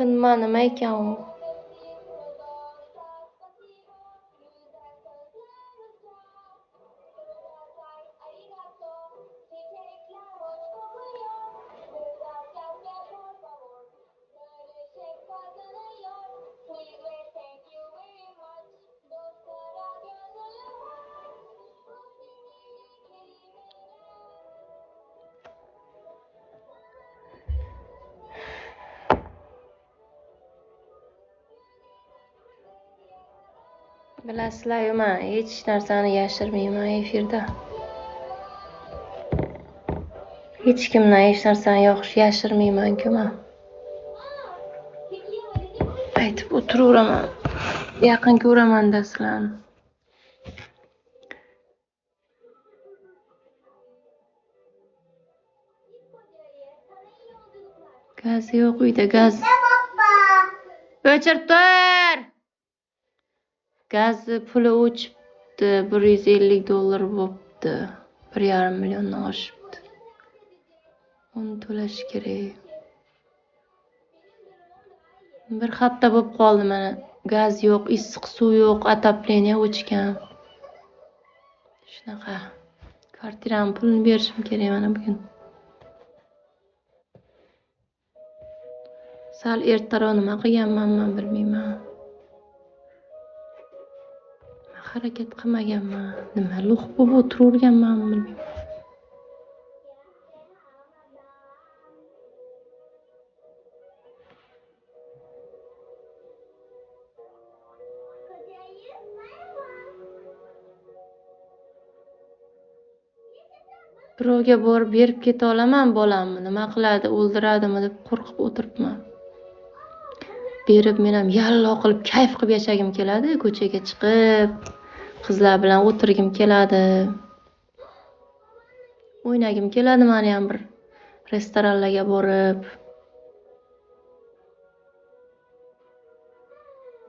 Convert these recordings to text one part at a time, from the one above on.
Berkinma nima ekan u? Bilasizlar-ku, men hech narsani yashirmayman efirda. Hech kimdan hech narsani yashirmayman-ku men. Aytib o'tiraveraman. Yaqin ko'raman-da sizlarni. Gaz yo'q uyda, gaz. O'chirib tur! Gazni puli o'chibdi, $150 bo'pti. 1,5 milliondan oshibdi. Uni to'lash kerak. Bir hafta bo'lib qoldi mana. Gaz yo'q, issiq suv yo'q, отопление o'chgan. Shunaqa. Kvartirani pulini berishim kerak mana bugun. Sal ertaroq nima qilganman men bilmayman. Harakat qilmaganman. Nima lo'q bo'lib o'tiraverganman bilmayman. Birovga borib berib keta olaman bolamni, nima qiladi, o'ldiradimi deb qo'rqib o'tiribman. Berib men ham yallo qilib kayf qilib yashagim keladi, ko'chaga chiqib qizlar bilan o'tirgim keladi. O'ynagim keladi meni ham bir restoranlarga borib.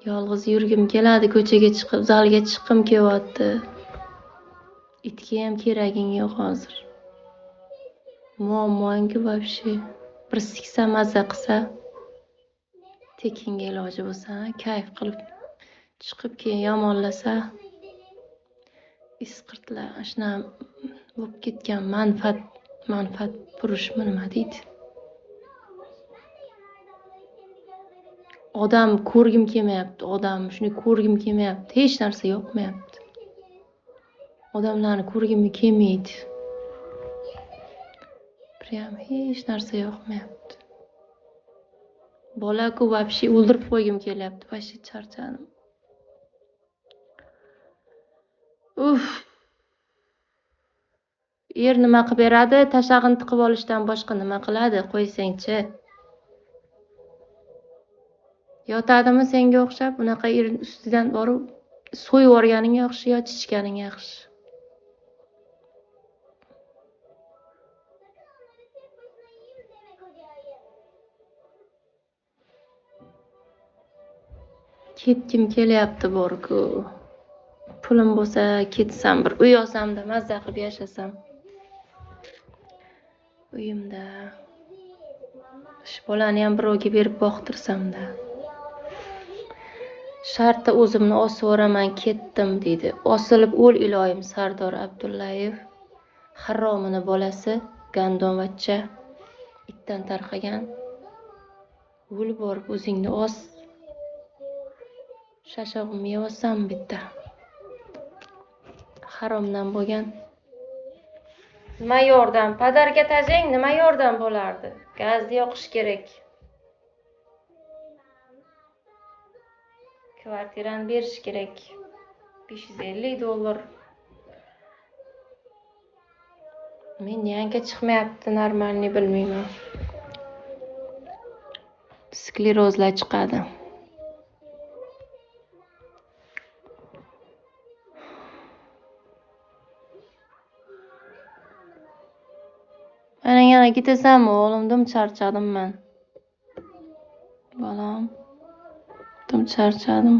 Yolg'iz yurgim keladi, ko'chaga chiqib, zalga chiqqim kelyapti. Itga ham keraging yo'q hozir. Muammoing-ku вообще. Bir siksa maza qilsa, tekinga iloji bo'lsa, kayf qilib chiqib keyin yomonlasa, isqirtlar shuna bo'lib ketgan manfaat purishmi nima deydi. Odam ko'rgim kelmayapti, odam shuni ko'rgim kelmayapti, hech narsa yoqmayapti. Odamlarni ko'rgim kelmaydi. Prям hech narsa yoqmayapti. Bola-ku вообще o'ldirib qo'ygim kelyapti, вообще charchadim. Uf. Er nima qilib beradi? Tashag'ini tiqib olishdan boshqa nima qiladi? Qo'ysangchi. Yotadimi senga o'xshab? Unaqa er ustidan borib so'yib yuborganing yaxshi yo chichganing yaxshi. Ketgim kelyapti borku. Pulim bo'lsa ketsam, bir uy olsamda mazza qilib yashasam. Uyimda. Shu bolani ham birovga berib boqtirsamda. Shartta o'zimni osib yuboraman, ketdim deydi. Osilib o'l iloyim Sardor Abdullayev. Haromini bolasi gandonvachcha itdan tarqagan. O'l borib o'zingni os. Shashog'imni yeyapsan bitta. Haromdan bo'lgan. Nima yordam? Padarga tajang nima yordam bo'lardi? Gazni yoqish kerak. Kvartirani berish kerak. $550. Men yanka chiqmayapti, normalni bilmayman. Sklerozlar chiqadi. Mana yana ketasanmi o'g'lim? Dim charchadim men. Bolam, dim charchadim.